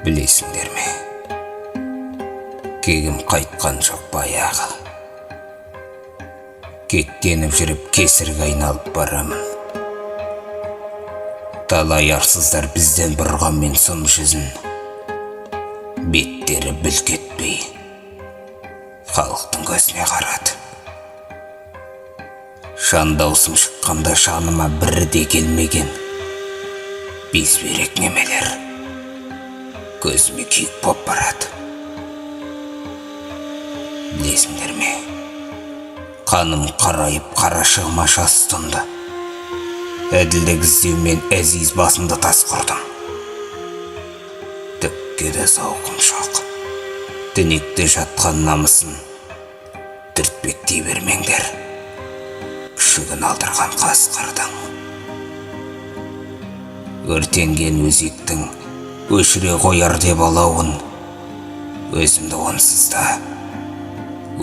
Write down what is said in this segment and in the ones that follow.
Білесіңдер ме, кегім қайтқан жоқ баяғы. Кектеніп жүріп кесірге айналып барамын. Талай арсыздар бізден бұрғанмен сұм жүзін, беттері бүлк етпей халықтың көзіне қарады. Жан даусым шыққанда жаныма бірі де келмеген безбүйрек немелер көзіме күйік боп барады. Білесіңдер ме, қаным қарайып, қарашығыма жас тұнды. Әділдік іздеумен әзиз басымды тас құрдым. Түкке де зауқым жоқ. Түнекте жатқан намысын түртпектей бермеңдер күшігін алдырған қасқырдың. Өртенген өзектің өшіре қояр деп алауын, өзімді онсыз да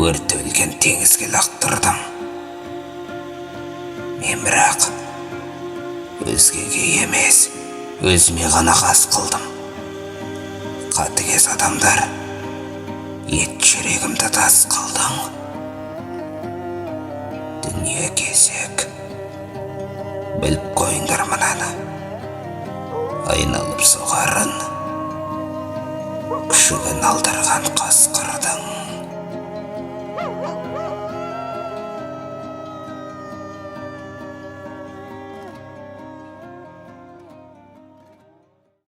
өртелген теңізге лақтырдым. Мен бірақ өзгеге емес, өзіме ғана қас қылдым. Қатыгез адамдар, ет жүрегімді тас қылдың. Дүние кезек, біліп қойыңдар мынаны, айналып соғарын күшігін алдырған қасқырдың.